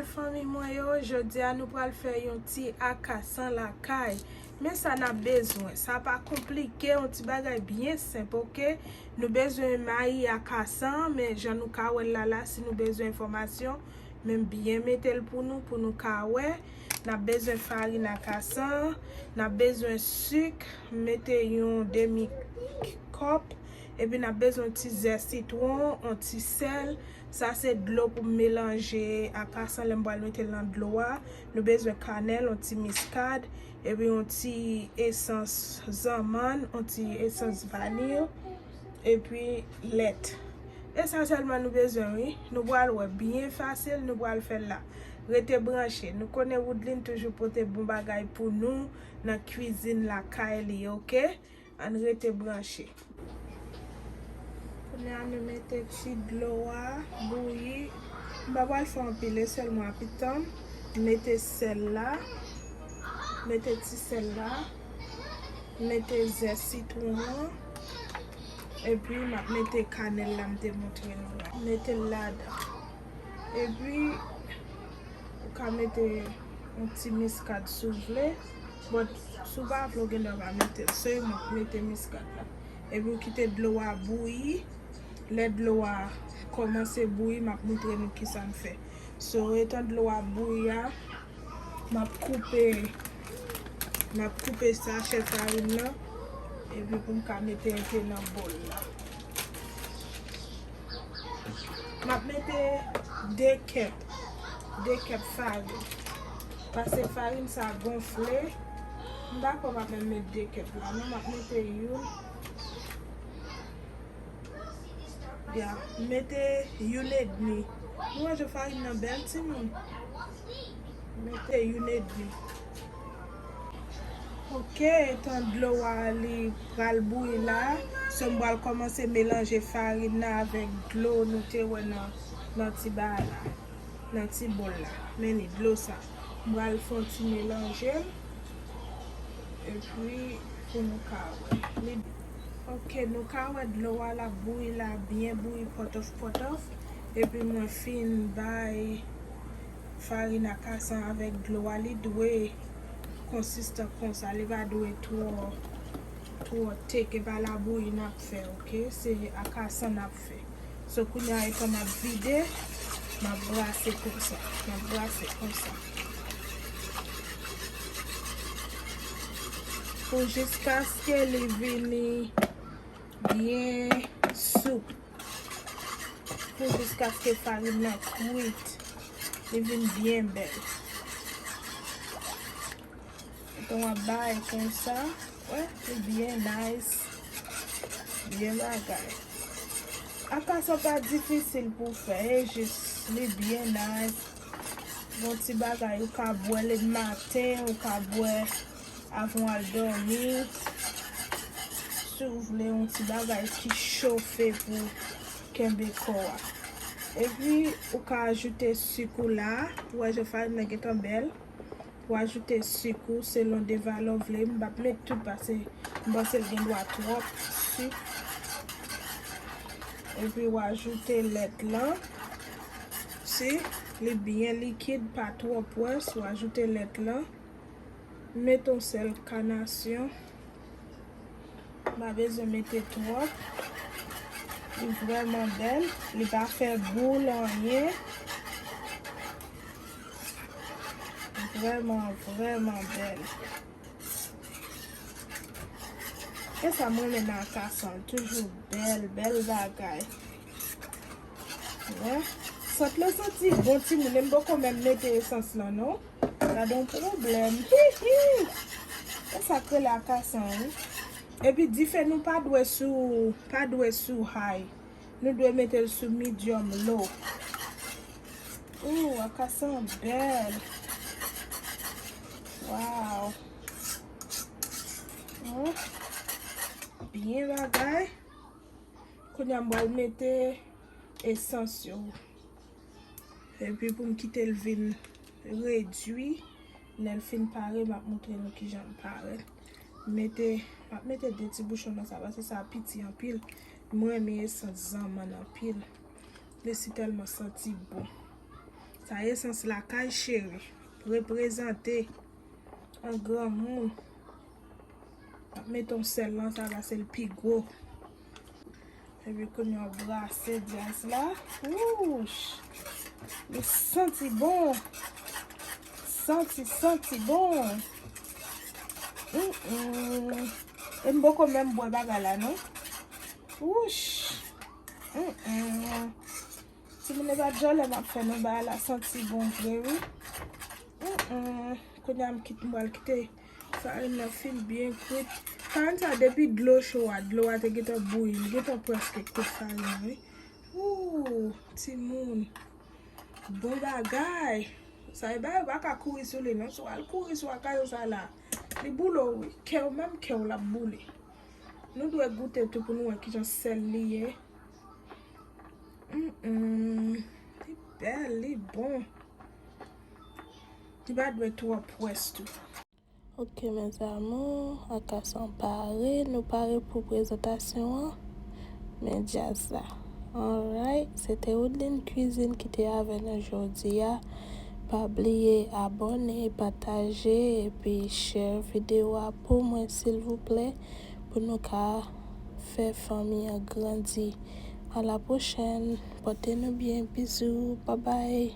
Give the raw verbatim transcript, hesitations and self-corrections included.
Fanmi mwen yo, jodi a nou pral fè yon ti akasan lakay. Men sa n ap bezwen, sa pa konplike, yon ti bagay byen senp, oke? Nou bezwen mayi akasan, men jan nou ka wè l la la, si nou bezwen enfòmasyon, men m byen mete l pou nou, pou nou ka wè. N ap bezwen farin akasan, n ap bezwen sik, m mete yon demi kòp, epi n ap bezwen ti zè sitwon, yon ti sèl. Sa se dlo pou m melanje akasan lè m pral mete l nan dlo a. Nou bezwen kanèl, yon ti miskad, epi yon ti esans zanmann, yon ti esans vaniy, epi lèt. E sa sèlman nou bezwen, wi. Nou pral wè, byen fasil, nou pral fè l la. Rete branche. Nou konnen Woodline toujou pote bon bagay pou nou nan kwizin lakay li, oke? Ann rete branche. Kounye a nou mete ti dlo a bouyi. M pa pral fè anpil, e sèlman a pitanm. Mete sèl la. Mete ti sèl la. Mete zè sitwon an. Epi m ap mete kanèl la m te montre nou la. Mete l ladan. Epi ou ka mete yon ti miskad si w vle. But si w pa vle, w gen dwa pa mete l. Sèlman mete miskad la. Epi w kite dlo a bouyi. Lè dlo a kòmanse bouyi, m ap montre nou kisa m fè. So, etan dlo a bouyi a, m ap koupe, m ap koupe sachè farin nan, epi pou m ka mete enpe nan bòl la. M ap mete de kèp, de kèp farin. Paske farin sa gonfle. M dakò m ap menm met de kèp la. Non, m ap mete youn. Ya, mete youn edmi. Nou wè jan farin nan bèl, timoun? Mete youn edmi. Oke, etan dlo a li pral bouyi la, so m pral kòmanse melanje farin nan avèk dlo nou te wè nan, nan ti ba la, nan ti bòl la. Men ni dlo sa. M pral fè yon ti melanje l. Epi, pou nou ka wè. Li, oke, nou ka wè dlo a l ap bouyi la, byen bouyi, pòtòf, pòtòf. Epi mwen fin bay farin akasan avèk dlo a, li dwe konsistan konsa, li pa dwe twò, twò thick, e pa labouyi n ap fè, oke? Se akasan n ap fè. So, kounye a, etan m ap vide, m ap brase konsa, m ap brase konsa. Pou jiskaske li vini byen soup. Pou jiskaske farin nan kwit, li vin byen bèl. Etan w ap bay konsa, wè, li byen nice, byen bagay. Akasan pa difisil pou fè, e jis li byen nice. Bon ti bagay, ou ka bwè lè maten, ou ka bwè avan w al dòmi. Si w vle yon ti bagay ki chofe pou kenbe kò a. Epi, ou ka ajoute sik ou la. Ou wè jan farin nan gentan bèl. Ou ajoute sik ou selon de valè w vle. M p ap met tout paske m panse l gen dwa twòp sik. Epi, ou ajoute lèt lan. Si li byen likid, pa twò pwès, ou ajoute lèt lan. Met yon sèl kanasyon. M pa bezwen mete twòp. Li vrèman bèl. Li pa fè boul anyen. Vrèman, vrèman bèl. E sa m renmen nan akasan. Toujou bèl, bèl bagay. Wè. Sant lan santi bon timoun. E m poko menm mete esans lan non. Gade yon pwoblèm. Hi, hi. E sa k rele akasan, wi. Epi dife nou pa dwe sou, pa dwe sou high. Nou dwe mete l sou medium low. Ooh, akasan bèl. Wow. Hmm. Byen bagay. Kounye a m pral mete esans yo. Epi pou m kite l vin redui, lè l fin pare, m ap montre nou kijan l parèt. Mete, m ap mete de ti bouchon nan sa, paske sa piti anpil. Mwen renmen esans zanmann anpil. Li si tèlman santi bon. Sa esans lakay cheri. Reprezante. An granmoun. Ap mete yon sèl nan sa pase l pi gwo. Epi kounye a w brase dyaz la. Wouch! Li santi bon. Santi, santi bon. Mm-mm. E m poko menm bwè bagay la non. Wouch! Mm-mm. Timoun e pa djòlè m ap fè non, bagay la santi bon vre wi. Mm-mm. Kounye a m kit m pral kite farin nan fin byen kwit. Farin sa depi dlo cho a, dlo a te gentan bouyi, li gentan prèske kwit farin nan wi. Ooh, timoun. Bon bagay. Sa e ba yo pa ka kouri sou li non. Si w al kouri sou akazo sa la, li boule w wi. Kè w menm kè w l ap boule. Nou dwe goute tou pou nou wè kijan sèl li ye. Mm-mm. Li bèl, li bon. Li pa dwe twò pwès tou. Ok mes amours, akazo an pare, nou pare pou prezantasyon an. Men dyaz la. Alright, se te Woodline Cuisine ki te avè nou jodi a. Pa bliye abòne, pataje epi share videyo a pou mwen silvouplè, pou nou ka fè fanmi an grandi. A la pwochèn, pòte nou byen, bizou, babay.